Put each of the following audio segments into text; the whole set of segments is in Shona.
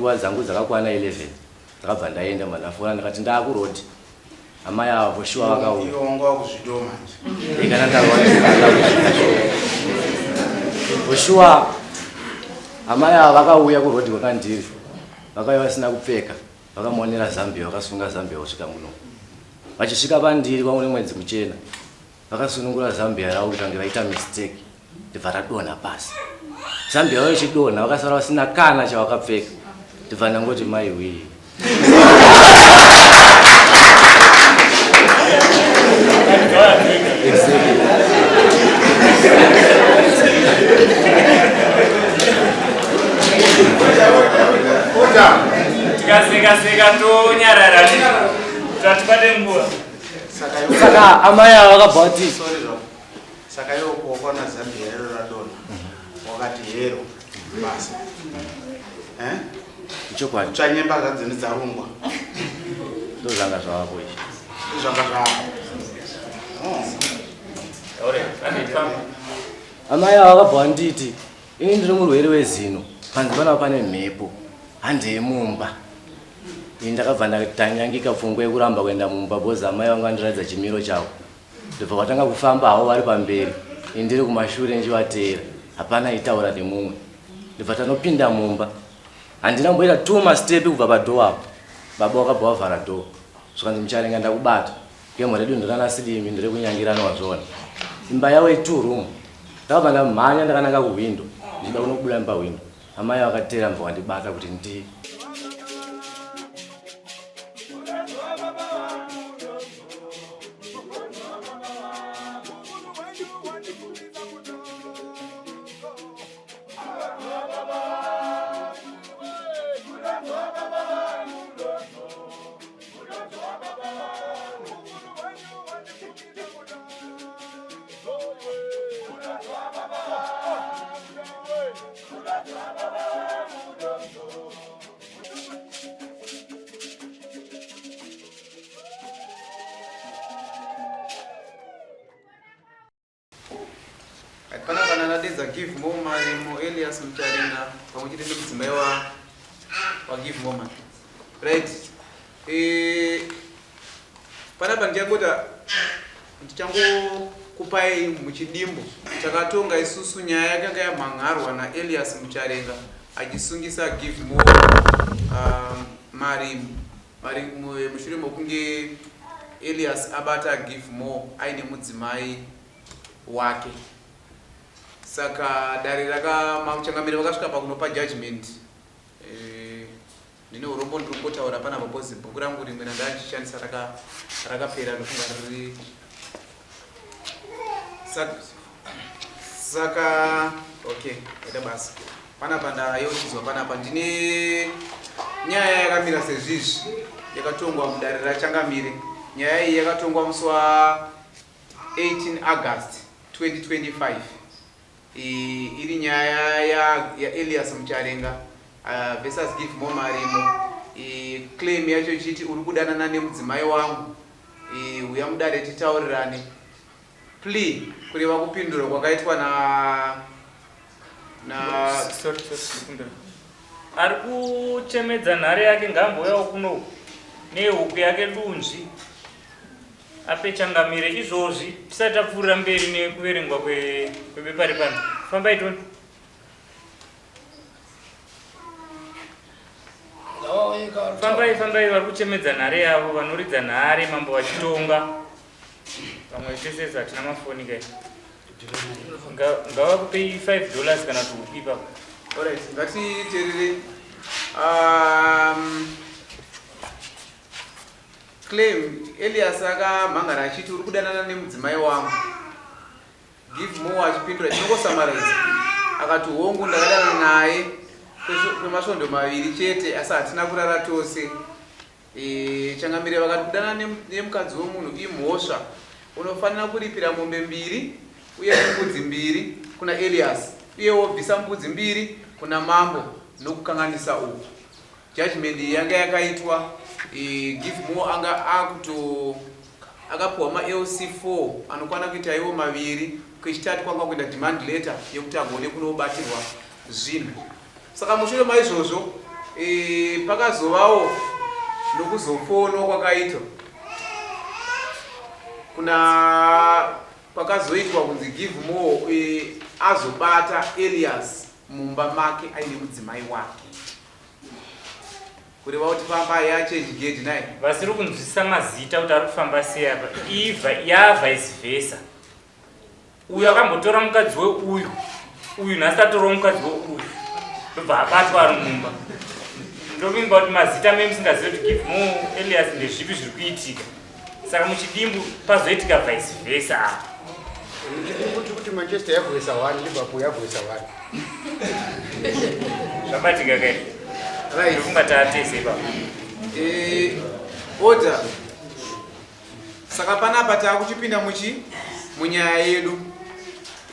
Nguva dzangu dzakakwana 11 ndakabva ndaenda mba ndafona ndakati ndaakuroad. Amai ava for sure vakauya. Iwe wanga wakuzvidawo manje. Eh, kana ndakuzvida for sure. Amai ava vakauya kuroad kwakandiri. Vakauya vasina kupfeka. Vakamonera Zambia vakasunga Zambia kusvika muno. Vachisvika pandiri kwangu nemwedzi muchena. Vakasunungura Zambia ravo kuita kunge vaita mistake ndibva radonha pasi. Zambia ravo ichidonha vakasara vasina kana chavakapfeka. Ndibva ndangoti mai wii. Exactly. Tikaseka seka tonyarara tatibate nguva. Saka amai ava vakabva vati Sorry zvako. Saka iwe wakaona Zambia rero radonha. Wakati hero basa. Eh? Chokwadi. Tsvanyemba zvadzini dzarungwa. Ndozvanga zvavako izvi. Ndozvanga zvavako. Oh. Amai ava vakabva vanditi ini ndiri murwere wezino panze panapa pane mhepo handei mumba. Ini ndakabva ndatanyangika pfungwa yekuramba kuenda mumba because amai vanga vandiratidza chimiro chavo. Ndobva vatanga kufamba havo vari pamberi ini ndiri kumashure ndichivateera hapana aitaura nemumwe. Ndobva tanopinda mumba. Handina kumboita two mastepi kubva padoor apo. Baba vakabva vavhara door. Zvikanzi mucharenga ndakubata. Gemho redu ndirana silimi ndirekunyangirana wazviona. Imba yavo itwo room. Ndakabva ndamhanya ndakananga kuhwindo ndichida kunobuda nepahwindo. Amai vakateera mva vandibata kuti ndi Pana kana nadedza give more marimo Elias Mucharinga pamwe chete nemudzimai wa wa give more man. Right. Eh panapa ndichangota ndichangokupai muchidimbu takatonga isusu nyaya yakanga yamhan'arwa naElias Mucharenga achisungisa give more um, marimo mari mushure mokunge Elias abata give more aine mudzimai wake saka dare raka machangamire vakasvika pakunopa judgment. Eh, ndine urombo ndiri kungotaura panapa because bhuku rangu rimwe randandichishandisa rakapera ndofunga riri saka okay ita basa panapa ndayeuchidzwa panapa ndine nyaya yakamira sezvizvi yakatongwa mudare rachangamire. Nyaya iyi yakatongwa musi wa 18 August 2025 iri nyaya yaElias Mucharenga versus Give More Marimo. Claim yacho ichiti uri kudanana nemudzimai wangu, uya mudare titaurirane. Plea kureva kupindura kwakaitwa na na Sorry, sorry, ari kuchemedza nhare yake ngaambouyawo kuno nehuku yake dunzvi ape changamire izvozvi tisati tapfuurira mberi nekuverengwa kwebepa repano. Fambai toni. Fambai, fambai, vari kuchemedza nhare yavo vanoridza nhare mambo vachitonga. Vamwe tese hatina mafoni kai. Ngavakupei $5 kana kuti huku ipapo. Alright, ngatiterere. Claim Elias akamhangara achiti uri kudanana nemudzimai wangu. Give more achipindura chinongosamaraiza akati hongu ndakadana naye kwemasvondo maviri chete asi hatina kurara tose. Changamire vakati kudanana nemukadzi wemunhu imhosva unofanira kuripira mombe mbiri uye nembudzi mbiri kuna Elias uye wobvisa mbudzi mbiri kuna mambo nokukanganisa uku. Judgment iyi yanga yakaitwa Give More anga akuto akapiwa maLC4 anokwana kuita iwo maviri kwechitatu kwanga kuenda demand letter yekuti agone kunobatirwa zvinhu. Saka mushure maizvozvo Pakazovawo nokuzofonwa kwakaitwa kuna kwakazoitwa kunzi give more e, azobata Elias mumba make aine mudzimai wake kureva kuti pamba yachange gate naye. Vasiri kunzwisisa mazita kuti ari kufamba sei apa iva yavice versa. Uyu akambotora mukadzi weuyu, uyu nhasi atorawo mukadzi weuyu, ndobva abatwa ari mumba. Ndovimba kuti mazita me musingazive kuti give more Elias ndezvipi zviri kuitika. Saka muchidimbu pazoitika vice versa apa. Muchidimbu tiri kuti Manchester yagoesa 1, Liverpool yagoesa 1. Zvabatika kai. Right. Ndofunga taatese ipapo. Eh, order. Saka panapa taakuchipinda muchi munyaya yedu.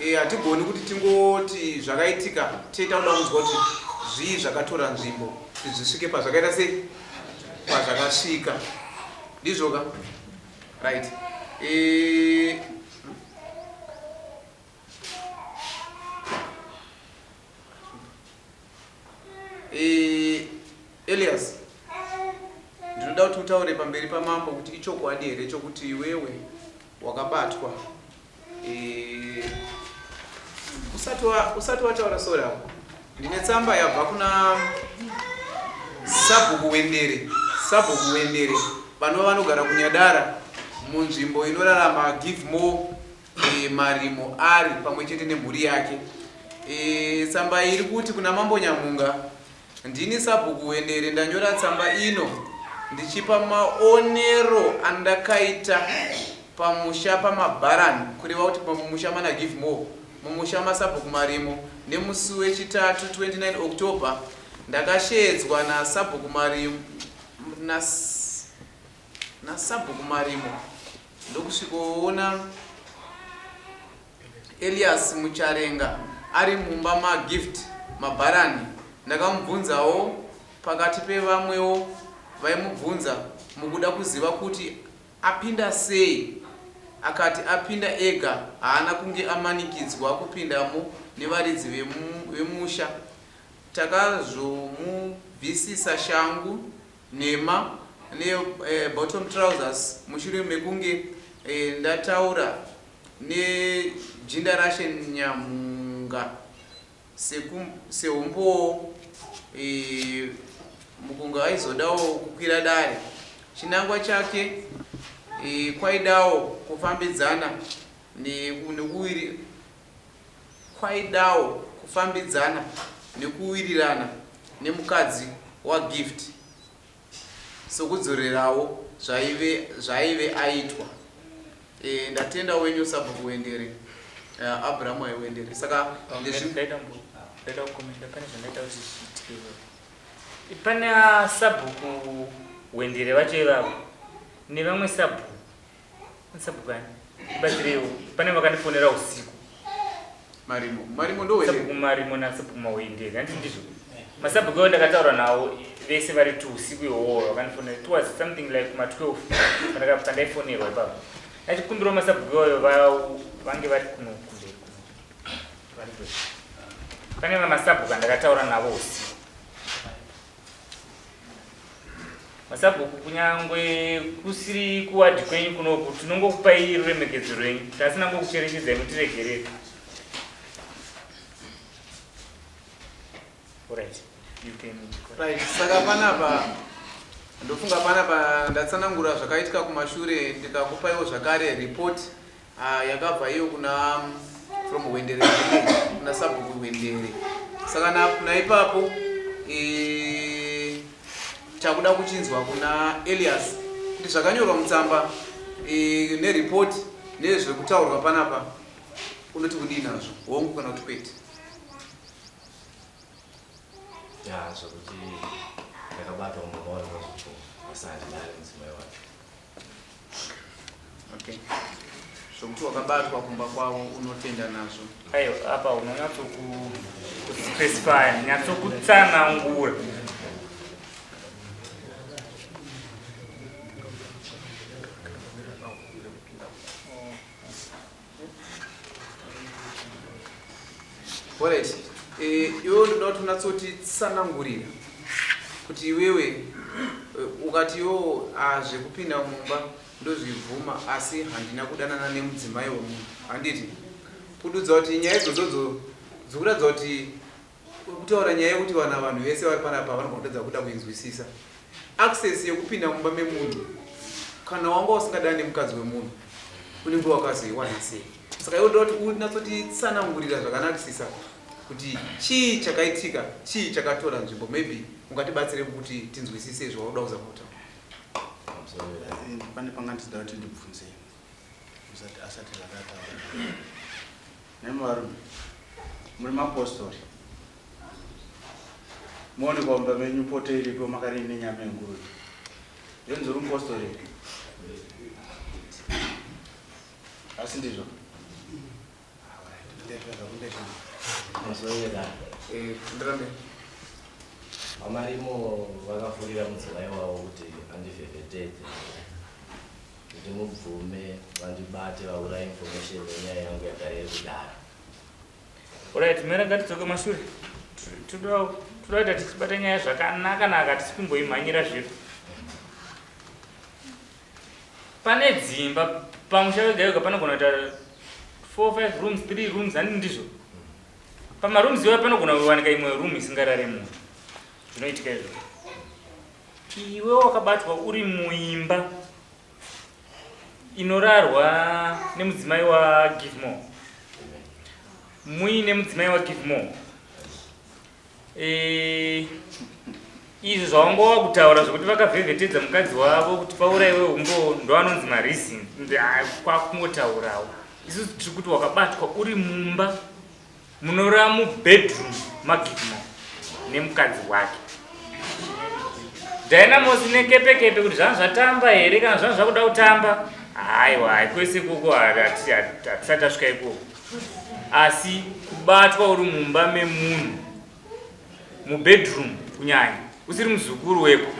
Eh, hatigoni kuti tingoti zvakaitika tiita kuda kunzwa kuti zvii zvakatora nzvimbo kuti zvisvike pazvakaita sei pazvakasvika. Ndizvo ka? Right. Eh, Eh, Elias, ndinoda kuti utaure pamberi pamambo kuti ichokwadi here chokuti iwewe wakabatwa eh, usati usati wataura sorry ako ndine tsamba yabva kuna sabhuku wendere sabhuku wendere vanova vanogara kunyadara munzvimbo inorarama give more e, Marimo ari pamwe chete nemhuri yake. E, tsamba iyi iri kuti kuna Mambo Nyamhunga, ndini Sabhuku Wendere ndanyora tsamba ino ndichipa maonero andakaita pamusha paMabharani, kureva kuti pamusha mana Givemore, mumusha maSabhuku Marimo nemusi weChitatu 29 October ndakasheedzwa naSabhuku Marimo naSabhuku Marimo ndokusvikoona Elias Mucharenga ari mumba maGift Mabharani. Ndakamubvunzawo pakati pevamwewo vaimubvunza mukuda kuziva kuti apinda sei akati apinda ega haana kunge amanikidzwa kupindamo nevaridzi vemusha. Takazomubvisisa shangu nhema ne bottom trousers mushure mekunge ndataura nejinda rashe Nyamhunga seumbowo mukunge aizodawo kukwira dare. Chinangwa chake kwaidawo kufambidzana kwaidawo kufambidzana nekuwirirana nemukadzi waGift sokudzorerawo zvaive zvaaive aitwa. E, ndatenda wenyu sabhuku Wendere uh, Abraham Wendere. Saka ndezvi Ndaida kukomenda pane zvandaita kuti zviitike. Pane sabhuku Wendere vacho ivavo nevamwe sabhuku Sabhuku ani? Ndibatsireiwo. Pane vakandifonera usiku. Marimo. Marimo ndo Sabhuku Marimo naSabhuku Mawendere. Handiti ndizvo? Masabhuku iwo ndakataura nawo vese vari two usiku iwowo vakandifonera. It was something like ma 12 pandaka pandaifonerwa ipapo. Ndachikumbirawo masabhuku iwayo vange vari kuno kumberi kuno. Vari Pane masabhuku andakataura navo usiku. Masabhuku kunyangwe kusiri kuwadhi kwenyu kunoku tinongokupai ruremekedzo rwenyu tasina ngokucherechedzai mutiregerere. Alright, you can Right, saka panapa ndofunga panapa ndatsanangura zvakaitika kumashure ndikakupaiwo zvakare report Ah, yakabva iyo kuna from Hwendere village kuna sabhuku Hwendere. Saka naipapo e, takuda kuchinzwa kuna Elias kuti zvakanyorwa mutsamba e, nereport nezvekutaurwa panapa unoti kudii nazvo, hongu kana kuti kwete? Ya, zvekuti ndakabatwa mumba wandakazobvuma asi handina mudzimai wacho. Okay. Zvokuti wakabatwa kumba kwavo unotenda nazvo. Aiwa, apa unonyatso kuspecify, nyatso kutsanangura. Alright. Eh, iwe unoda kuti unyatsotitsanangurira kuti Kuti iwewe eh, ukati iwo ah, zvekupinda mumba ndozvibvuma asi handina kudanana nemudzimai wemunhu handiti kududza kuti nyaya idzodzo dzikuratidza kuti kutaura nyaya yekuti vana vanhu vese vari panapa vanogona kutadza kuda kuinzwisisa access yekupinda mumba memunhu kana wanga usingadani nemukadzi wemunhu unenge wakazoiwana sei saka iwe ndoda kuti unyatsotitsanangurira zvakanakisisa kuti chii chakaitika chii chakatora nzvimbo maybe ungatibatsire kuti tinzwisise zvauda kuzama kutaura pane panga ndichida kuti ndibvunze usati asati zvakataura nemi varume muri mapostori moonekwa mumba menyu poto iripo makarii nenyama yenguruve yonzi uri mupostori here asi ndizvo VaMarimo vakafurira mudzimai wavo kuti andivhevhetedze kuti mubvume vandibate vauraye information yenyaya yangu yagara iri kudara. Alright, mera ngatidzoke mashure. Toda kuita tichibata nyaya zvakanaka naka tisi kumboimhanyira zviro. Pane dzimba pamusha wega wega panogona kuita 4 5 rooms 3 rooms handi ndizvo. Pamarooms iwayo panogona kuwanika imwe room isingarare munhu. Zvinoitika izvo. Iwe wakabatwa uri muimba inorarwa nemudzimai waGivemore. Muine mudzimai waGivemore. Eh, izvo zvawanga wakutaura zvekuti vakavhevhetedza mukadzi wavo kuti pauraiwe umbo ndoanonzi mareason kwakungotaurawo isusu tiri kuti wakabatwa uri mumba munorara mubedroom magivmo nemukadzi wake dynamos nekepekepe kuti zvanga zvatamba here kana zvanga zvakuda kutamba haiwa haikwese ikoko hatisati tasvika ikoko asi kubatwa uri mumba memunhu mubedroom kunyanya usiri muzukuru wepo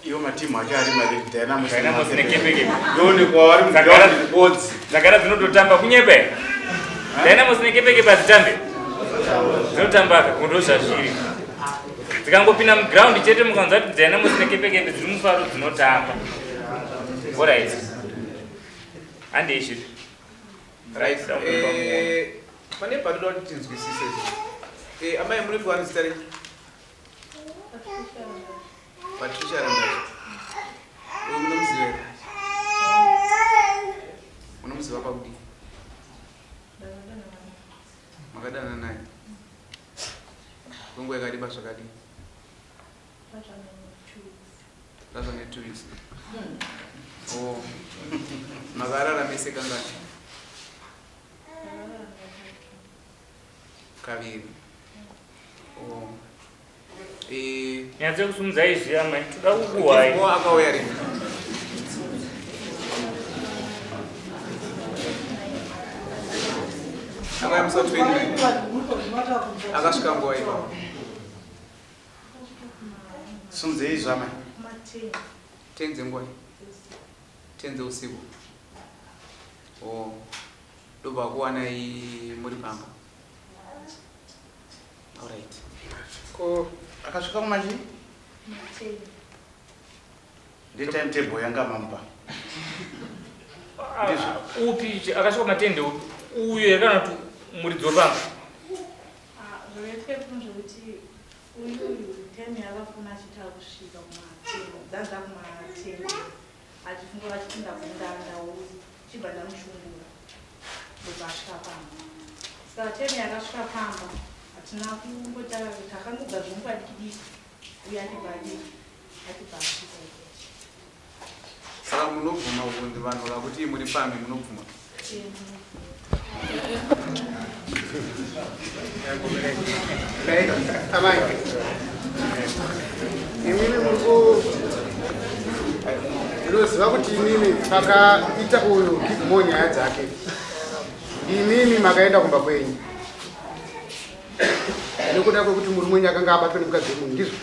iwo matimu acho ari maviri dynamos Dynamos nekepekepe ndoonekwa vari muground bodzi dzagara dzinototamba kunyepa here dynamos nekepekepe hadzitambe dzinotambaka kundo zvazviri dzikangopinda muground chete mukanzwa kuti dynamos nekepekepe dziri mufaro dzinotamba orit handei shiri Right. Eh, pane patoda kuti tinzwisise. Eh, amai muri kuwana zita renyu? Patricia Randachi. Uyu munomuziva here? Munomuziva pakudii? Makadana naye. Kwenguva yakareba zvakadii? That's only 2 weeks. Oh. Makarara mese kangani? Kaviri. Oh. Eh, Nyatse kusumudza izvi amai toda kukuhwai. Mo akauya rini? Akauya musi wa 29. Akasvika nguva ipapo. Sunzei zvamai. Tenze nguva. Tenze usiku. Oh. Ndobva kuwanai muri pamba. Alright. Ko akasvika kumachi? Ndi time table yanga mamupa. Ah, upi akasvika matende upi? Uyo yakana kuti muridzi wepamba. Ah, zvakaitika zvekuti Uyu uyu time yaakafona achiti akusvika kumatengo dzanza kumatengo achifunga achiti ndabvunda ndauya chibva ndamushungura ndobva asvika pamba saka time yakasvika pamba hatina kungoita takangobva zvenguva diki diki uye achibva adii achibva asvika ikoko. Saka munobvuma kunzi vanhu vakakuti muri pambi munobvuma? Amai, imimi muri ku ndinoziva kuti imimi pakaita uyu Givemore nyaya dzake, imimi makaenda kumba kwenyu nekuda kwekuti murume wenyu akanga abatwa nemukadzi wemunhu, ndizvo?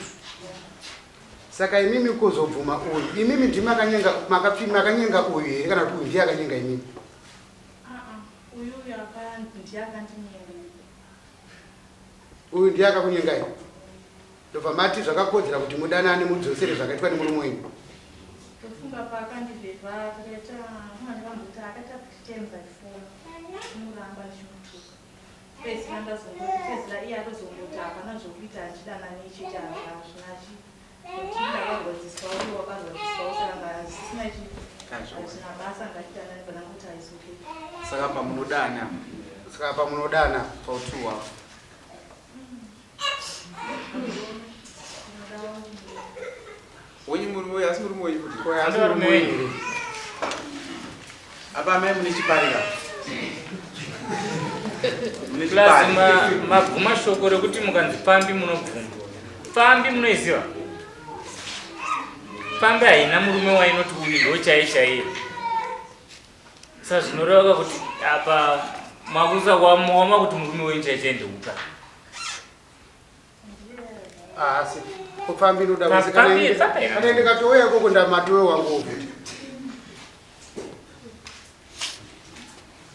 Saka imimi kuzobvuma uyu, imimi ndimi makanyenga makapi makanyenga uyu here kana kuti uyu ndiye akanyenga imimi? Ah, uyu uyu ndiye akandinyenga. Uyu ndiye akakunyengai? Ndobva mati zvakakodzera kuti mudanane mudzosere zvakaitwa nemurume wenyu. Ndofunga paakandivhevha takaita ndakamboti akaita pretend achifona ndichimuramba ndichimutuka. Pedzisira ndazongoti pedzisira iye atozongoti hapana zvokuita handidanani chete hazvina chi nekuti ndakarwadziswa uye wakarwadziswawo saka ngazvisina chi hazvina basa ngatidanane pana kuti haizoke. Saka pamunodana. Saka pamunodana. Pautu wako. Wenyu murume uyu asi murume wenyu futi. Ko asi murume wenyu here? Apa amai mune chiparika. Mune Plus chipari. mabvuma shoko rekuti mukanzi pfambi munobvuma. Pfambi munoiziva? Pfambi haina murume wainoti uyu ndo chaiye chaiye. Saka zvinoreva kuti apa makusa wama kuti murume wenyu chaiye chaiye ndeuka. Asi kupfambi inoda Pa- kuti kana pfambi- inde- pfambi haina. kana ndikatouya ikoko ndamatowe wangu futi.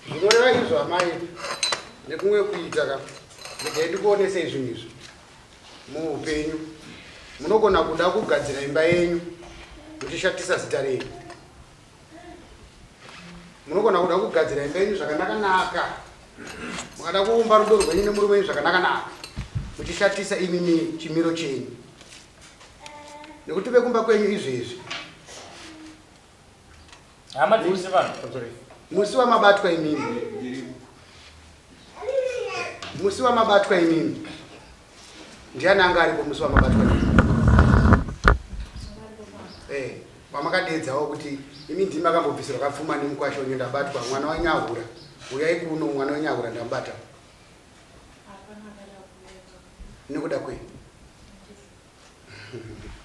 Zvinoreva izvo amai nekumwe kuita ka regai ndikuonesei zvinhu izvi muupenyu munogona kuda kugadzira imba yenyu muchishatisa zita renyu. Munogona kuda kugadzira imba yenyu zvakanaka-naka, mukada kuumba rudo rwenyu nemurume wenyu zvakanaka-naka, muchishatisa imimi chimiro chenyu, nekuti vekumba kwenyu izvezvi Hama dziri pano. Musi wamabatwa imimi, musi wamabatwa imimi, ndiani anga aripo musi wamabatwa imimi? Eh, wamakadeedzawo kuti imi ndimi makambobvisirwa kapfuma nemukwasha wenyu ndabatwa mwana wanyahura uyai kuno mwana wenyahura ndamubata nekuda kwei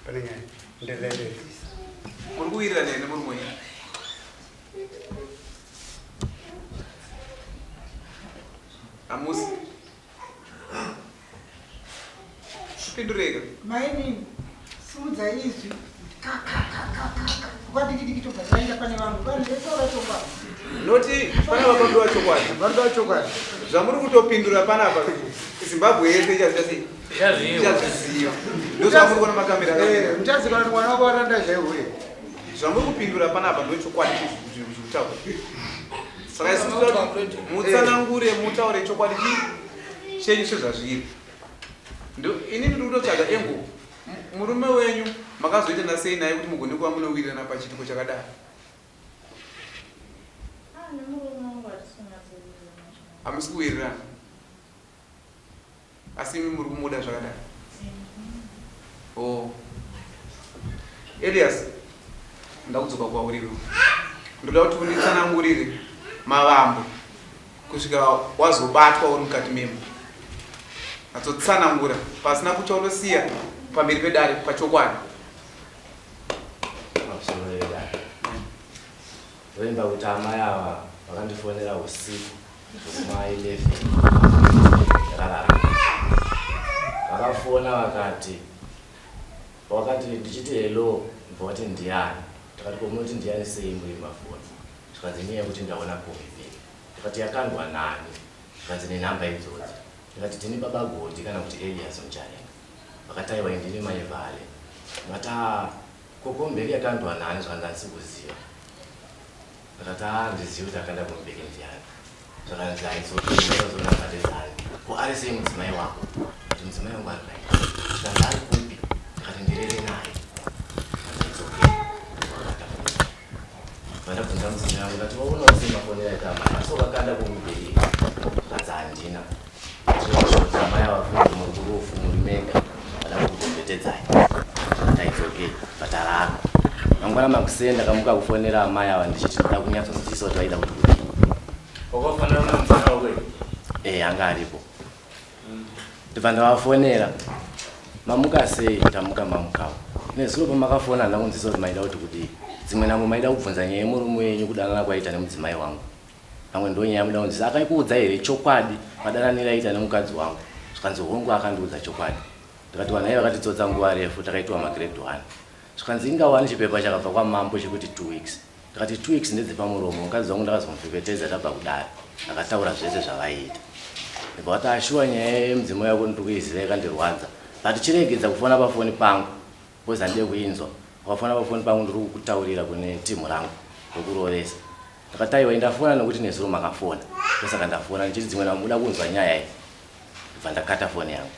pane nyaya ndelele Muri kuwirirana here nemurume wenyu? Hamusi. Pindureka. Mainini, simudza izwi kakakakaka kwadikidiki tobva taenda pane vanhu vanhu vetaura chokwadi. Noti pana vapindura chokwadi. Vanoda chokwadi. Zvamuri kutopindura panapa Zimbabwe yese ichaziva sei? Ichazviziva. Ndozvamuri kuona makamera. Eh, muchaziva kuti mwana wako waranda zvaihure. Zvamuri kupindura panapa ndochokwadi chikutaura. Saka isu tinoda kuti mutsanangure mutaure chokwadi chenyu sezvazviri. Inini ndiri kutotsvaga engo murume wenyu makazoita nasei naye kuti mugone kuva munowirirana pachiitiko chakadaro? Hamusi kuwirirana. Asi imi muri kumuda zvakadaro. Oh. Elias, ndakudzoka kwauri iwe. Ndoda kuti unditsanangurire mavambo kusvika wazobatwa uri mukati memba. Natsotsanangura pasina kuchaunosiya pamberi pedare pachokwadi. Pamusoro pedare. Ndoimba kuti amai ava vakandifonera usiku zvekuma 11 ndakarara. Vakafona vakati wakati ndichiti hello ndibva wati ndiani ndakati ko munoti ndiani sei muri mafoni zvikanzi inyaya yekuti ndaona kombi ndikati yakandwa nani zvikanzi nenhamba idzodzi ndikati ndini baba Godi kana kuti Elias Mucharenga vakati aiwa indini mai Vale ndikati ah ko kombeki yakandwa nani zvikanzi handisi kuziva Ndakati haa handizivi kuti akaenda kumubeke ndiani. Zvakanzi haizozona ndakatedzani. Ko ari sei mudzimai wako? Ndikati mudzimai wangu ari right. Zvikanzi ari kupi? Ndikati ndirere naye. Zvikanzi it's okay. Vandabvunza mudzimai wangu ndati waonawo sei mafonero aita amai asi wakakanda kumubeke. Zvikanzi handina. Ndinokuti amai ava futi muri kurufu muri mega vada kukubetedzai. Ndakati it's okay but arara. Mangwana makuseni ndakamuka kufonera amai ava ndichiti ndoda kunyatsonzwisisa kuti vaida kuti kudii. Wakafanana nemudzimai wako here? Eh, anga aripo. Ndibva ndavafonera. Mamuka sei? Tamuka mamukawo. Nezuro pamakafona handina kunzwisisa kuti maida kuti kudii. Dzimwe nhambo maida kubvunza nyaya yemurume wenyu kudanana kwaita nemudzimai wangu. Pamwe ndonyaya yamuda kunzwisisa. Akakuudza here chokwadi madananiro aiita nemukadzi wangu? Zvikanzi hongu akandiudza chokwadi. Ndikati vanhu aiva vakatitsotsa nguva refu takaitwa magrade 1. Zvikanzi inga wani chipepa chakabva kwamambo chekuti 2 weeks. Ndikati 2 weeks ndedzepamuromo mukadzi wangu ndakazomupepetedza tabva kudare akataura zvese zvavaiita. Ndibva vati ashuwa nyaya yemudzimai wako ndiri kuiziva yakandirwadza. But chiregedza kufona pafoni pangu because handide kuinzwa. Ukafona pafoni pangu ndiri kukutaurira kune team rangu rokurovesa. Ndakati aiwa ndafona nekuti nezuro makafona. Ndosaka ndafona ndichiti dzimwe ndamuda kunzwa nyaya iyi. Ndibva ndakata foni yangu.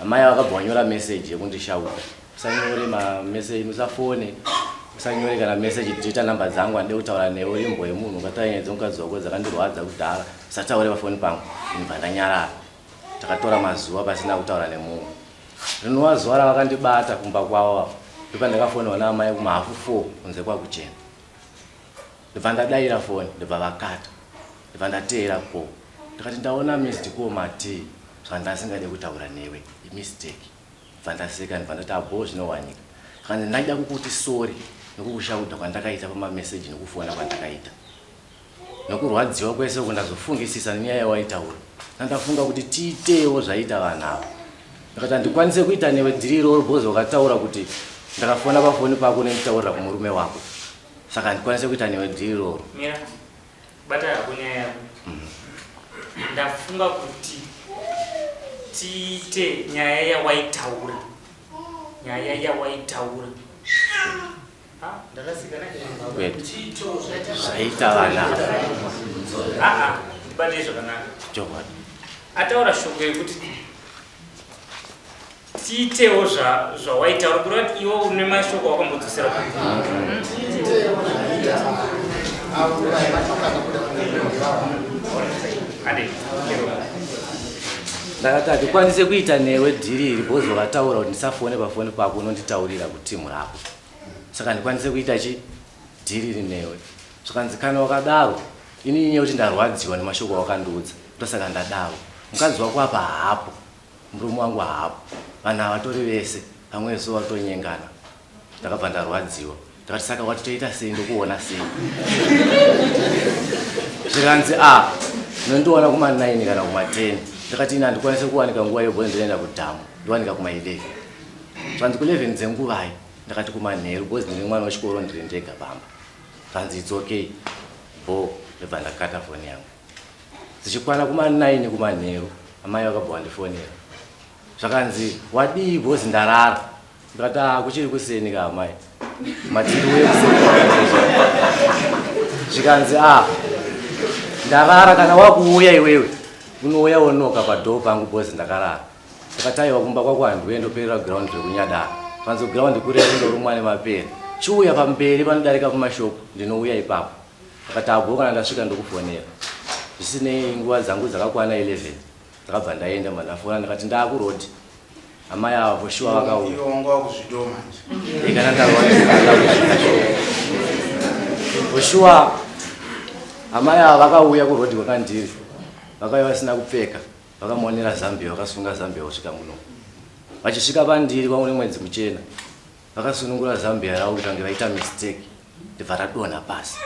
Amai vakabva vanyora message yekundishauta. Usanyore ma message, usafone. Usanyore kana message delete number dzangu handide kutaura newe uri imbwa yemunhu ukataura nyaya dzemukadzi wako dzakandirwadza kudhara. Usataure pafoni pangu. Ndibva ndanyarara. Takatora mazuva pasina kutaura nemumwe. Rinova zuva ravakandibata kumba kwavo apo ndopandakafonerwa naamai kumahafu 4 kunze kwakuchena. Ndobva ndadaira foni ndobva vakata. Ndobva ndateera call. Ndikati ndaona missed call matii zvandasingade kutaura newe imistake. Ndobva ndaseka ndobva ndati abhoo zvinowanika. Zvikanzi ndaida kukuti sorry nekukushaudha kwandakaita pamamessage nekufona kwandakaita. Nokurwadziwa kwese uku ndazofungisisa nenyaya yawaitaura. Ndandafunga kuti tiitewo zvaita vanhu ava. Ndakati handikwanise kuita newe dhiri iroro because wakataura kuti ndakafona pafoni pako unonditaurira kumurume wako. Saka handikwanise kuita newe dhiri iroro. Mira, bata hako nyaya yako. Ndafunga kuti tiite nyaya yawaitaura. Nyaya yawaitaura. Zvaita vana. Aa, ndibatei zvakanaka. Chokwadi. Ataura shoko yekuti tiitewo zvawaitaura kureva kuti iwe une mashoko wakambodzosera Ndakati handikwanise kuita newe dhiri iri because wakataura kuti ndisafone pafoni pako unonditaurira kutimu rako. Saka handikwanise kuita chi dhiri iri newe. Zvikanzi kana wakadaro ini inyaya yekuti ndarwadziwa nemashoko awakandiudza ndosaka ndadaro. Mukadzi wako apa haapo, murume wangu haapo, vanhu ava tori vese pamwe so vatonyengana. Ndakabva ndarwadziwa ndakati saka wati toita sei ndokuona sei? Zvikanzi a unondiona kuma 9 kana kuma 10. Ndakati ini handikwanise kuwanika nguva iyo because ndinoenda kudhamu ndowanika kuma 11. Zvikanzi ku 11 dzenguvai? Ndakati kumanheru because ndine mwana wechikoro ndiri ndega pamba. Zvikanzi it's okay bho ndobva ndakata foni yangu. Dzichikwana kuma 9 kumanheru amai vakabva vandifonera. Zvakanzi wadii because ndarara. Ndikati ah kuchiri kuseni ka amai. Mati ndiuye kuseni. Zvikanzi ah ndarara kana wakuuya iwewe unouya wonoka padoor pangu because ndakarara. Ndakati aiwa kumba kwako handiuye ndoperera ground rekunyadara. Panzi ground kurefu ndorumwa nemapere. Chiuya pamberi panodarika pamashop ndinouya ipapo. Ndakati abho kana ndasvika ndokufonera. Zvisinei nguva dzangu dzakakwana 11 ndakabva ndaenda mandafona ndakati ndakuroad. Amai ava for sure vakauya. Iwe wanga wakuzvidawo manje. Eh, kana ndarwadza. For sure amai ava vakauya kuroad kwakandiri. Vakauya vasina kupfeka. Vakamonera Zambia vakasunga Zambia kusvika muno. Vachisvika pandiri kwangu nemwedzi muchena. Vakasunungura Zambia ravo kuti vange vaita mistake. Ndibva radonha pasi.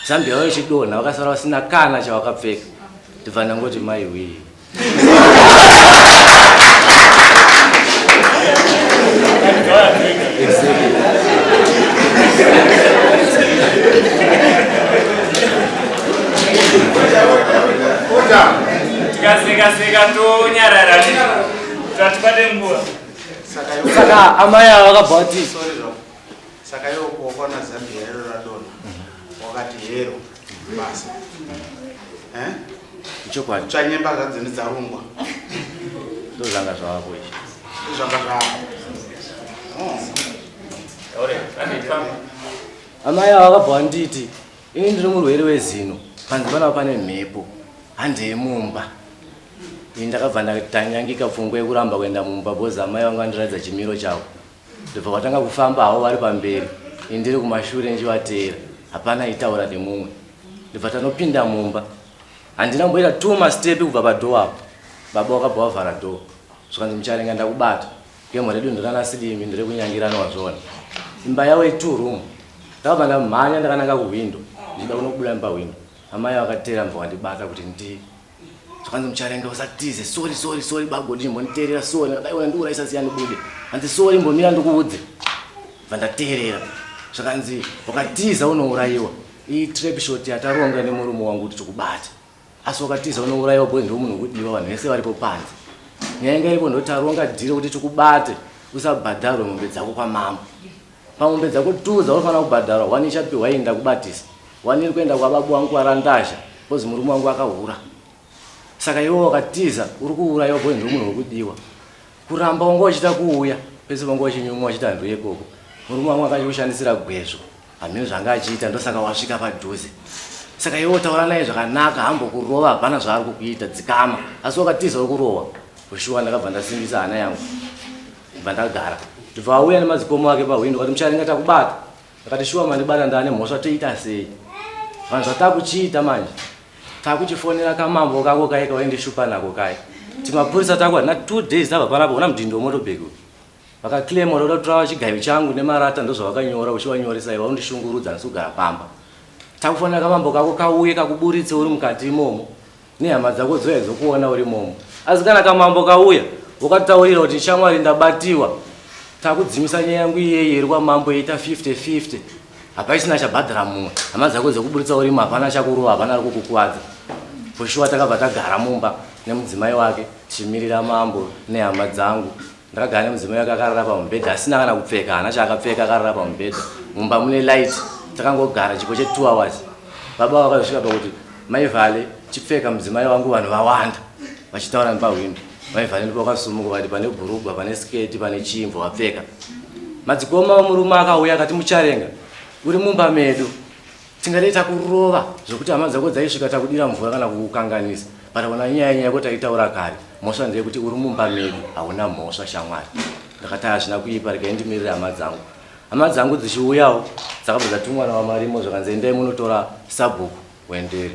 Zambia ravo ichidonha vakasara vasina kana chavakapfeka. Ndibva ndangoti mai wii. Exactly. Tikaseka seka tonyarara tatibate nguva. Saka amai ava vakabva vati Sorry zvako. Saka iwe wakaona Zambia iro radonha. Wakati hero basa. Eh? Chokwadi. Tsvanyemba zvadzini dzarungwa. Ndozvanga zvavako izvi. Ndozvanga zvavako. Oh. Amai ava vakabva vanditi ini ndiri murwere wezino panze panapa pane mhepo handei mumba. Ini ndakabva ndatanyangika pfungwa yekuramba kuenda mumba because amai vanga vandiratidza chimiro chavo. Ndobva vatanga kufamba havo vari pamberi ini ndiri kumashure ndichivateera hapana aitaura nemumwe. Ndobva tanopinda mumba. Handina kumboita two mastepi kubva padoor apo baba vakabva vavhara door zvikanzi mucharenga ndakubata. Gemho redu ndirana Silimi ndirekunyangirana wazviona. Imba yavo itwo room. Ndakabva ndamhanya ndakananga kuhwindo ndichida kunobuda nepahwindo. Amai vakateera mbva vandibata kuti ndi zvakanzi mucharenga usatize sorry sorry sorry bagodi imbonditeerera sorry ndakadai wena ndiurayisa siya ndibude. Hanzi sorry imbomira ndikuudze. Bva ndateerera. Zvakanzi wakatiza unourayiwa. Iyi trap shot yataronga nemurume wangu kuti tikubate. Asi wakatiza unourayiwa because ndiwe munhu wekudiwa vanhu vese varipo panze. Nyaya inga iripo ndoti taronga dhiri kuti tikubate usabhadharwe mombe dzako kwamambo. Pamombe dzako two dzaunofanira kubhadharwa, one ichapiwa iyi ndakubatisa, one iri kuenda kwababu wangu kwaRandazha because murume wangu akahura. Saka iwe wakatiza uri kuuraiwa because ndiwe munhu wekudiwa. Kuramba wanga uchiita kuuya pese panga uchinyumwa uchiti handiuye ikoko. Murume wangu akachikushandisira gwezvo. Hameno zvanga achiita ndosaka wasvika padhuze. Saka iwe taura naye zvakanaka hambokurova hapana zvaari kukuita dzikama. Asi wakatiza uri kurohwa. Kushuwa ndakabva ndasimbisa hana yangu. Ndibva ndagara. Ndibva auya nemadzikomo ake pahwindo akati mucharinga takubata. Ndakati shuwa mandibata ndane mhosva toita sei? Vanhu zvatakuchiita manje. Takuchifonera kamambo kako kaye kawaindishupa nako kaye. Timapurisa tako hatina 2 days tabva panapa una mudhindo wemotobhegi uyu. Vakaclaim vanoda kutora chigayo changu nemarata ndozvavakanyora uchivanyoresa iwe undishungurudza handisi kugara pamba. Takufonera kamambo kako kauye kakuburitse uri mukati imomo nehama dzako dzouya dzokuona uri imomo. Asi kana kamambo kauya wokataurira kuti shamwari ndabatiwa takudzimisa nyaya yangu iyeyi iri kwamambo yoita 50 50 hapachisina chabhadhara mumwe hama dzako dzekuburitsa urimo hapana chakurova hapana ari kukukuvadza for sure takabva tagara mumba nemudzimai wake tichimirira mambo nehama dzangu Ndakagara nemudzimai wake akarara pamubhedha asina kana kupfeka, haana chaakapfeka akarara pamubhedha. Mumba mune light, takangogara chipo che 2 hours. Baba vakazosvika pakuti mai Vale chipfeka mudzimai wangu vanhu vawanda vachitaura nepahwindo. Mai Vale ndipo vakasumuka vakati pane bhurugwa, pane sketi, pane chii mvo vapfeka. Madzikoma omurume akauya akati Mucharenga uri mumba medu Tingadai takurova zvekuti hama dzako dzaisvika takudira mvura kana kukukanganisa but ona nyaya nyaya yako taitaura kare mhosva ndeyekuti uri mumba medu hauna mhosva shamwari ndakati hazvina kuipa regai ndimirire hama dzangu hama dzangu dzichiuyawo dzakabva dzatumwa nawamarimo zvakanzi endai munotora sabhuku wendere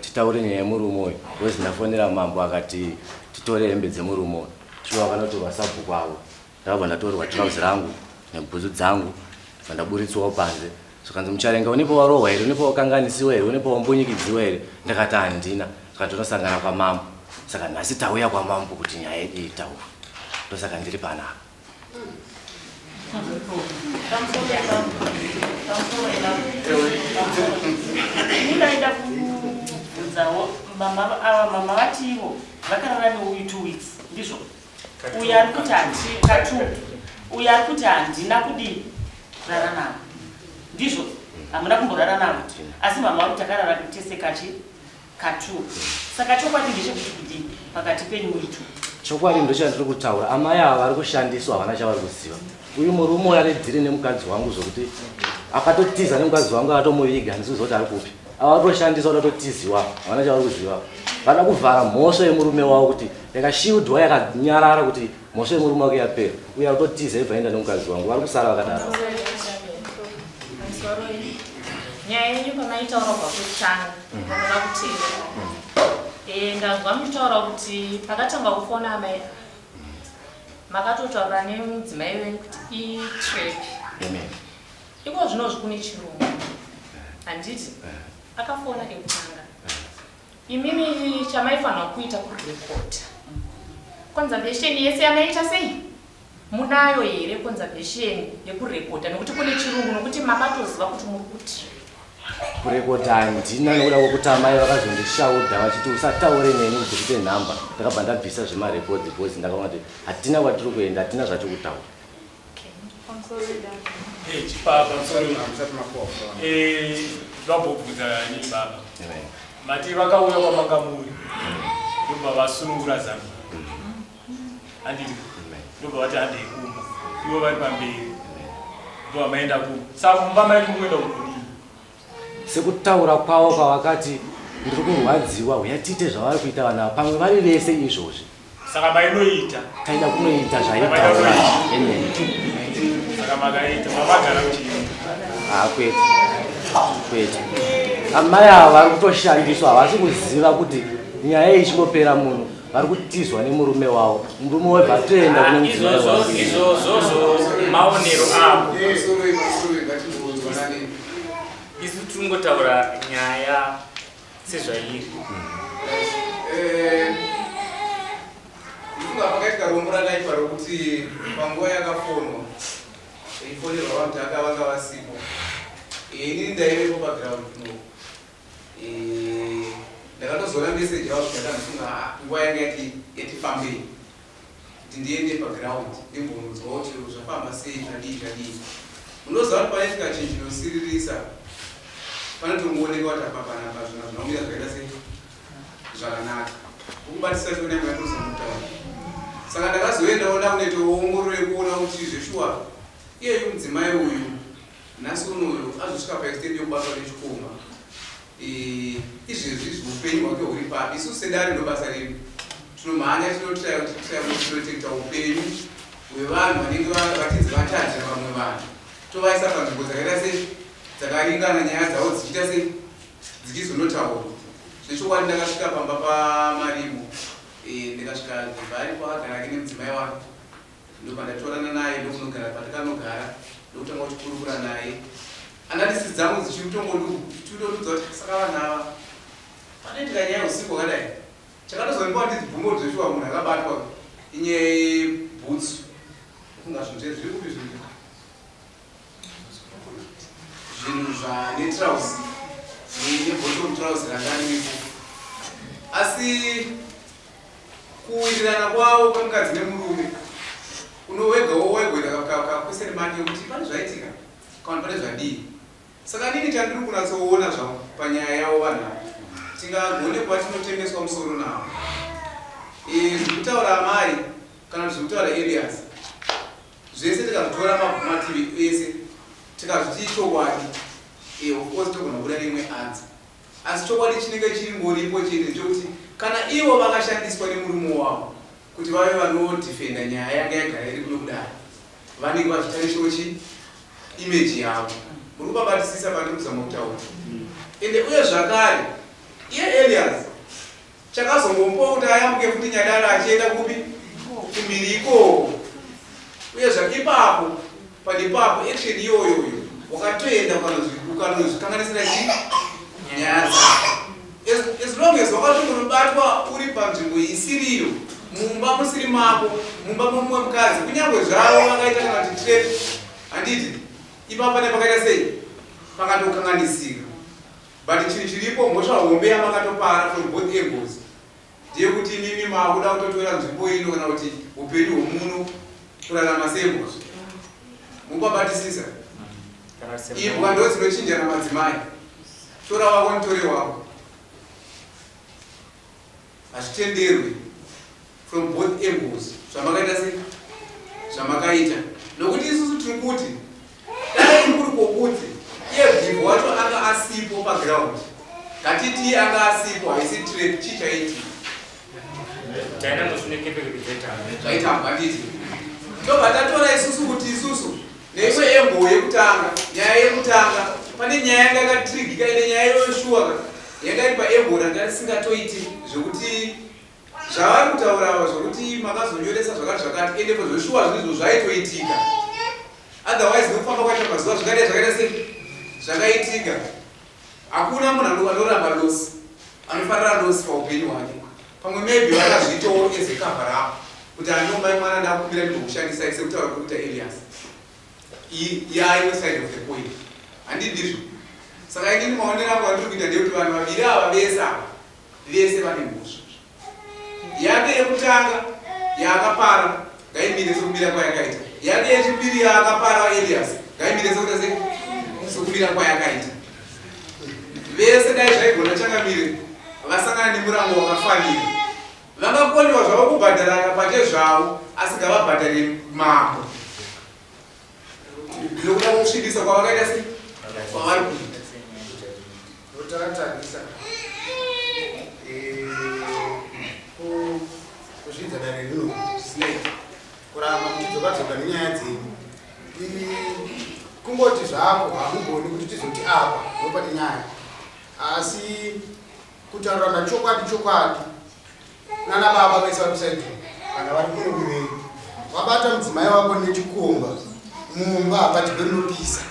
titaure nyaya yemurume uyu because ndafonera mambo akati titore hembe dzemurume uyu shuwa vakanotorwa sabhuku avo Ndakabva ndatorerwa trouse rangu nebhutsu dzangu ndibva ndaburitswawo panze zvikanzi mucharenga une pawarohwa here une pawakanganisiwa here une pawambunyikidziwa here ndakati handina zvikanzi tonosangana kwamambo saka nhasi tauya kwamambo kuti nyaya yedu itaurwe ndosaka ndiri panapa Ndaida kubvunzawo mama ava mama vati ivo vakarara neuyu 2 weeks ndizvo Uyo ari kuti handi katu uyo ari kuti handina kudii rara navo ndizvo hamuna kumborara navo asi mama vari kuti takarara tese kachi katu saka chokwadi ndechekuti kudii pakati penyu muri two. Chokwadi ndochandiri kutaura amai ava vari kushandiswa havana chavari kuziva uyu murume uyu ane dhiri nemukadzi wangu zvokuti akatotiza nemukadzi wangu akatomuviga handisi kuziva kuti ari kupi ava vatoshandiswa vatotiziwa havana chavari kuziva vada kuvhara mhosva yemurume wavo kuti yakashieldwa yakanyarara kuti mhosva yemurume wake yapera uye akutotiza ibva enda nemukadzi wangu vari kusara vakadaro nyaya yenyu pamaitaura kubva kwekutanga ndinoda kuteerera eh, ndanzwa muchitaura kuti pakatanga kufona amai makatotaura nemudzimai wenyu kuti itrap Iko zvinozvi kune chirungu handiti akafona kekutanga imimi chamaifanirwa kuita kurekota conservation yese yamaita sei munayo here conservation yekurekota nekuti kune chirungu nokuti makatoziva kuti muri kuti kurekota handina nekuda kwekuti amai vakazondishaudha vachiti usataure neni kuti kuite nhamba ndakabva ndabvisa zvemarekodzi because ndakaona kuti hatina kwatiri kuenda hatina zvatiri kutaura Vambobvunza nini baba mati vakauya kwamanga muri ndobva vasunungura zambia handiti ndobva vati handei kumba ivo vari pamberi ndobva maenda kumba saka mumba maiti mukuenda kunodii Sekutaura kwavo kwavakati ndiri kurwadziwa huya tiite zvavari kuita vanhu ava pamwe vari vese izvozvi. Saka mainoita. Taida kunoita zvaitaura. Amen. Saka makaita mamagara muchiita. Ah kwete. Kwete. Amai ava vari kutoshandiswa havasi kuziva kuti nyaya iyi ichingopera muno vari kutizwa nemurume wavo murume webva atoenda kune mudzimai wake. Izvozvo maonero avo. Isu tingotaura nyaya sezvairi. Eh, ndifunga pakaitika rombo rakaipa rokuti panguva yakafonwa ichifonerwa vanhu taka vanga vasipo eh, inini ndaivepo paground floor eh, ndakatozoona meseji yavo zvikata ndifunga ah, nguva yanga yati fambei. kuti ndiende paground ndimbononzwa kuti zvafamba sei, zvadii zvadii. Munoziva kuti panoitika chinhu chinosiririsa, panotongooneka kuti apa panapa zvinhu hazvina kumira zvakaita sei zvakanaka. Ukubatisisa chiona imwe yatozama kutaura. Saka ndakazoendawo ndakunoita ongororo yekuona kuti zveshuwa iyeyu mudzimai uyu nhasi unoyu azosvika paextent yekubatwa nechikomba. Izvezvi izvi upenyu hwake huri papi? Isu sedare ndobasa redu, tinomhanya tinotraya kuti titraya kuprotecta upenyu hwevanhu vanenge vachinzi vatadza vamwe vanhu, tovaisa panzvimbo dzakaita sei dzakaringana, nyaya dzavo dzichiita sei dzichizonotaurwa. Zvechokwadi ndakasvika pamba paMarimo, ndikasvika Givha aripo akagara ake nemudzimai wake, ndobva ndatorana naye ndokunogara patikanogara, ndokutanga kuchikurukura naye. Analysis dzangu dzichiri kutongondiudza kuti saka vanhu ava panoitika nyaya usiku hwakadai. Chakatozondipa kuti ndibvume kuti zveshuwa munhu akabatwa inyaya yebhutsu. Kufunga zvinhu zve zviri kupi zvinhu zvinhu zvane trouse nebottom trouse ranga riripo, asi kuwirirana kwavo kwemukadzi nemurume unowega waigoita kakweseni make kuti pane zvaitika kana pane zvadii. Saka nini chandiri kunatsoona zvangu panyaya yavo vanhu ava, tingagone kuva tinotemeswa musoro navo. Zviri kutaura amai kana kuti zviri kutaura Elias zvese tikazvitora mativi ese tikazviti ichokwadi, of course togona kubuda neimwe answer, asi chokwadi chinenge chiringoripo chete ndechekuti kana ivo vakashandiswa nemurume wavo kuti vave vanodefenda nyaya yanga yagara iri kuno kudai, vanenge vachitarishawo chi image yavo. Muri kubabatisisa pandiri kuzama kutaura? Ende uye zvakare iye Elias chakazongomupawo kuti ayambuke futi Nyadara achienda kupi, kumhiri ikoko. Uye zvaipapo panipapo action iyoyoyo wakatoenda ukanozvikanganisira chi nyaya dzako, as long as wakatongonobatwa uri panzvimbo isiriyo, mumba musiri mako, mumba momumwe mukadzi, kunyange zvavo vakaita kana kuti trap, handiti? Ipapo pane pakaita sei pakatokanganisika. But chinhu chiripo, mhosva hombe yamakatopara from both angles ndeyekuti imimi maakuda kutotora nzvimbo ino kana kuti upenyu hwomuno kurarama sembwa. Mubabatisisa, imbwa ndo dzinochinjana madzimai, tora wako nitore wako, hazvitenderwi from both angles zvamakaita sei zvamakaita. Nokuti isusu tiri kuti dai kuri kwokuti iye Givhu wacho anga asipo paground, ngatiti iye anga asipo, haisi trap, chii chaiitika? Zvaitambwa, handiti? Tobva tatora isusu kuti isusu neimwe angle yekutanga, nyaya yekutanga, pane nyaya yanga yakatrigika. Ine nyaya iyoyo shuwa yanga iri paangle ranga risingatoiti zvekuti zvavari kutaura ava zvokuti makazonyoresa zvakati zvakati. Endepo zveshuwa zvinhu izvo zvaitoitika, otherwise nekufamba kwaita mazuva zvingadai zvakaita sei zvakaitika. Hakuna munhu anoramba loss, anofarira loss paupenyu hwake. Pamwe maybe vakazviitawo as a cover up kuti ano mai mwana ndakumbira ndimbokushandisai, sekutaura kuri kuita Elias. Yaimwe side of the coin, handii ndizvo? Saka inini maonero angu andiri kuita ndeyekuti vanhu vaviri ava vese ava vese vane mhosva. Yake yekutanga yaakapara ngaimire sekumira kwayakaita, yake yechipiri yaakapara Elias ngaimire sekuita sei sekumira kwayakaita. Vese dai zvaigona changamire vasangana nemurango wakafanira. Vangakoniwa zvavo kubhadharana pache zvavo, asi ngavabhadhare mambo nokuda kwokusvibisa kwavakaita sei kwavari kuita. Takatarisa kuzvidza dare rino zvisinei kuramba muchidzoka-dzoka nenyaya dzenyu. Kungoti zvako hamugoni kuti tizoti apa ndopane nyaya, asi kutaurirana chokwadi chokwadi nana baba vese vari kuside kana vari kuno kumberi, wabata mudzimai wako nechikomba mumba, hapati gwenopisa.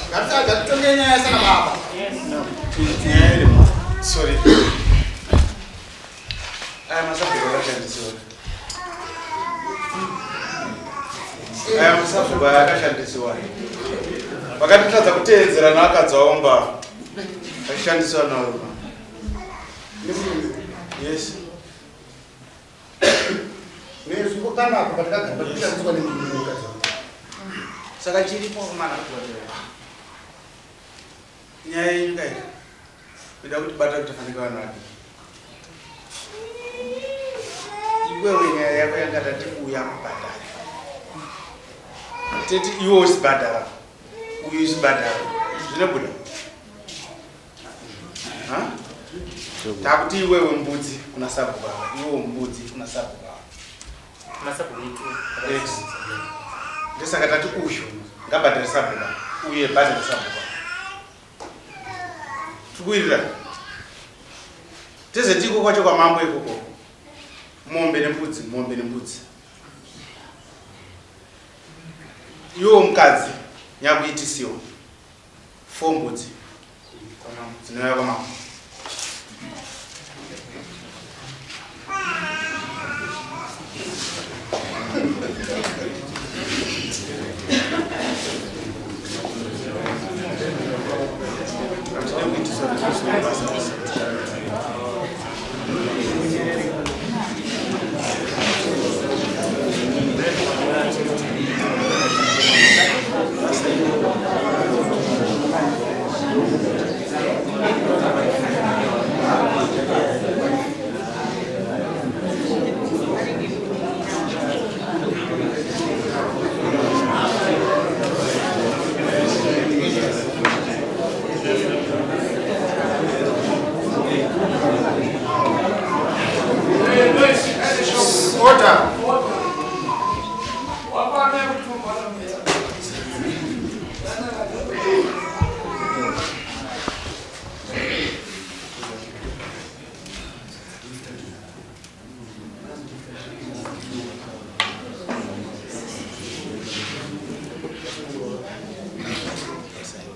Ngatitonge nyaya sana baba. Sorry, aya masabhuku akashandisiwa, aya masabhuku aya akashandisiwa, vakatotadza kuteedzera naakadzaomba achishandisiwa nawo. Yes. panapa patakagara patikushandiswa nemukadzi wangu. Saka chiripo kumana nyaya yenyu kaita ida kuti bata kuti fanike vanhu vadiki. Iwewe nyaya yako yanga tati uya kubhadhara. Teti iwe usibhadhara. Uyu usibhadhara. Zvinobuda. Ha? Takuti iwewe mbudzi kuna sabhuku ava. Iwewe mbudzi kuna sabhuku ava. Masabhuku itu. Yes. Ndosaka tati uyu ngabhadhare sabhuku ava. Uyu bhadhare sabhuku ava. Tikuwirirana. Teze tiko kwacho kwamambo ikoko. Mombe nembudzi, mombe nembudzi. Iwo mukadzi nyakuitisiwa. Four mbudzi. Dzinouya kwamambo. Order.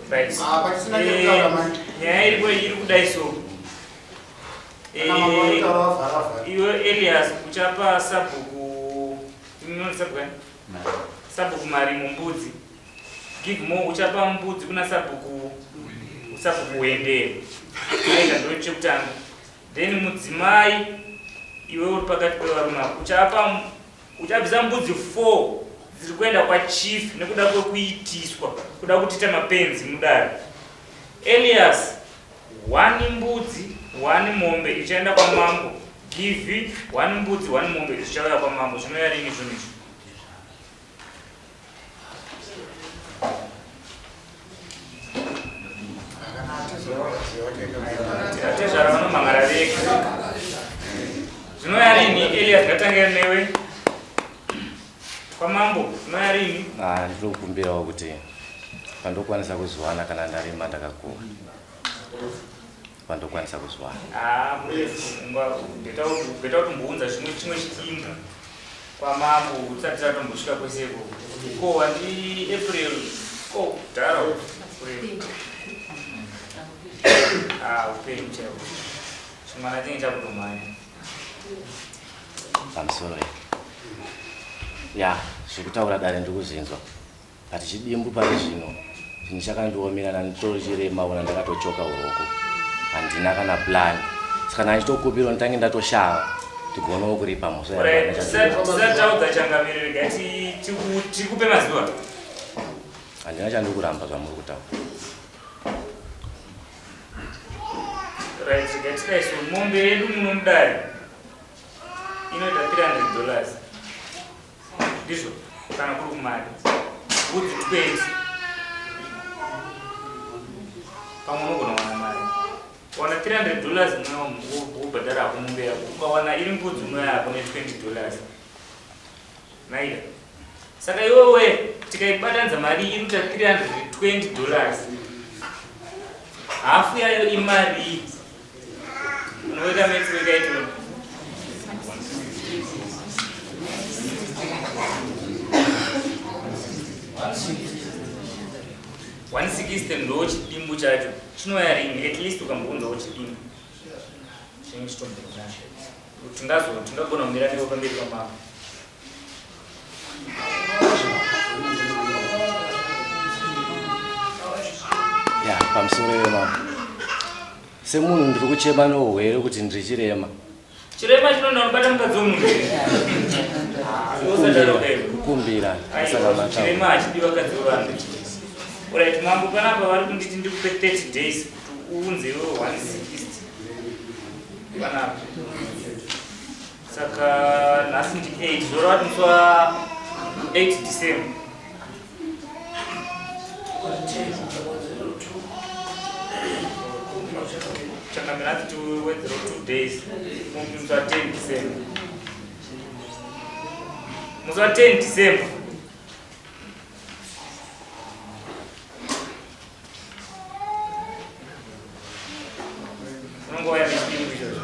Right. Ah, patisina chekutaura manje. Nyaya iripo iri kudai so. Kana mambo anotaura vavhara vhara. Iwe Elias uchapa sabhuku inonzi sabhuku ani? Sabhuku Marimo mbudzi. Give more uchapa mbudzi kuna sabhuku sabhuku Wendere. Aika ndo chekutanga. Then mudzimai iwe uri pakati pevarume ava uchapa uchabvisa mbudzi 4 dziri kuenda kwachief nekuda kwekuitiswa kuda kutiita mapenzi mudare. Elias one mbudzi one mombe ichaenda kwamambo. Give one mbudzi one mombe zvichauya kwamambo. Zvinouya rini zvinhu izvi? Atezvara vanomhangara vega. Zvinouya rini Elias ngatange newe kwamambo zvinouya rini? Ah, ndiri kukumbirawo kuti pandokwanisa kuzowana kana ndarima ndakakuwa pandokwanisa kuzowana. Ah, beta kutombounza chimwe chimwe chidimbu kwamambo tisati tatombosvika kwese ikoko. Ko handi April ko kudhara uko. Ah, upenyu chaiwo. Chimwana chinge chakutomhanya. Pamusoro iyi. Ya, zvekutaura dare ndiri kuzvinzwa. But chidimbu pari zvino chinhu chakandiomera nanditori chirema ona ndakatochoka uroko. Handina kana plan. Saka ndachitokupirwa nditange ndatoshava ndigonewo kuripa mhosva Alright, yavana. tisati taudza changamire rega tikupe mazuva. Handina chandiri kuramba zvamuri kutaura. Right, rega tidai so mombe yedu muno mudare inoita $300. Ndizvo kana kuri kumari. Mbudzi 20. Pamwe unogona kuwana mari. Wana $300 unobhadhara hako mombe yako. Ukawana iri mbudzi unouya hako ne $20. Naida. Saka iwewe tikaibatanidza mari iri kuita $320. Hafu yayo imari. Unoita maths wega itona. 160 ndo chidimbu chacho chinouya rini at least ukambounzawo chidimbu chinenge chitombona tingagona kumira newe pamberi pamambo. Ya, pamusoro yemambo. Semunhu ndiri kuchema nourwere kuti ndiri chirema. Chirema chinonda unobata mukadzi wemunhu. Kukumbira. Chirema achidi vakadzi vevanhu. Alright, mambo panapa vari kunditi ndikupe 30 days kuti uunze iwewe 160 panapa. Saka nhasi ndi 8 zvoreva kuti musi wa 8 December. Changamira nhasi tiwedzere 2 days musi wa 10 December. Musi wa 10 December. Unongouya nechipiri ichocho.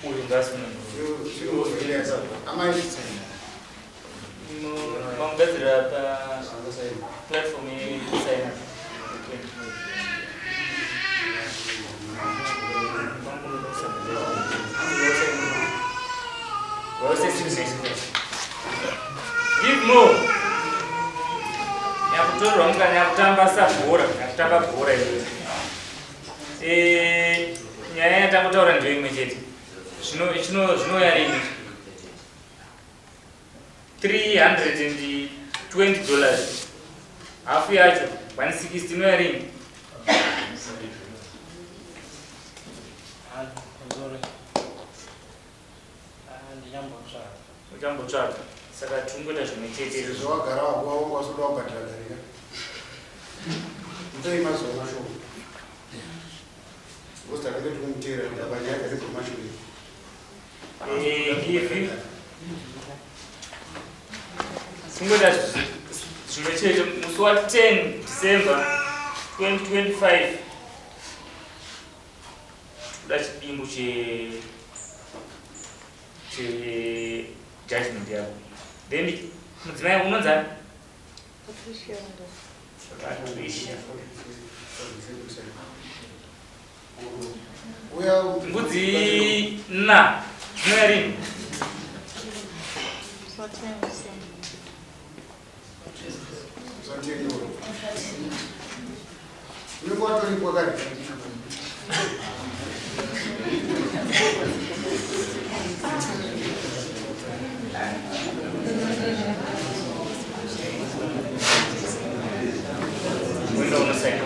Uyu ngasununguka. Mamugadzirira pa platform yekusaina. Give more. Nyakutorwa mukana nyakutamba sabhora, nyakutamba bhora iwe. Eh, nyaya yatangotaura ndiyo imwe chete. Zvino zvino zvinouya rini? 320 dollars. Hafu yacho 160 inouya rini? Uchambotsvaga. Saka tingoita zvimwe chete. Sezvo wagara wakuwa wanga wasoda kubhadhara darika. Mutoi mazuva mashoma. Because takange tikumutera kuda panyaya dzake dzemashure. Givi. Tingoita zvimwe chete musi wa 10 December 2025. Kuda chidimbu che che judgment yako. Then mudzimai unonzani? Patricia Ndo. Patricia. Uya Mbudzi na dzinouya rini? Musi wa 10 December. Unenge watoripwa kare. Wenda unosaina.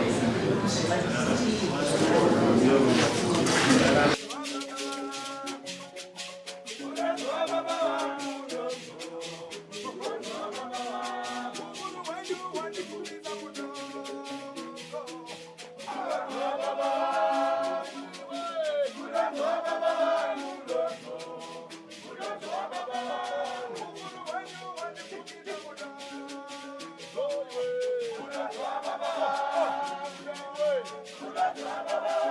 Baba.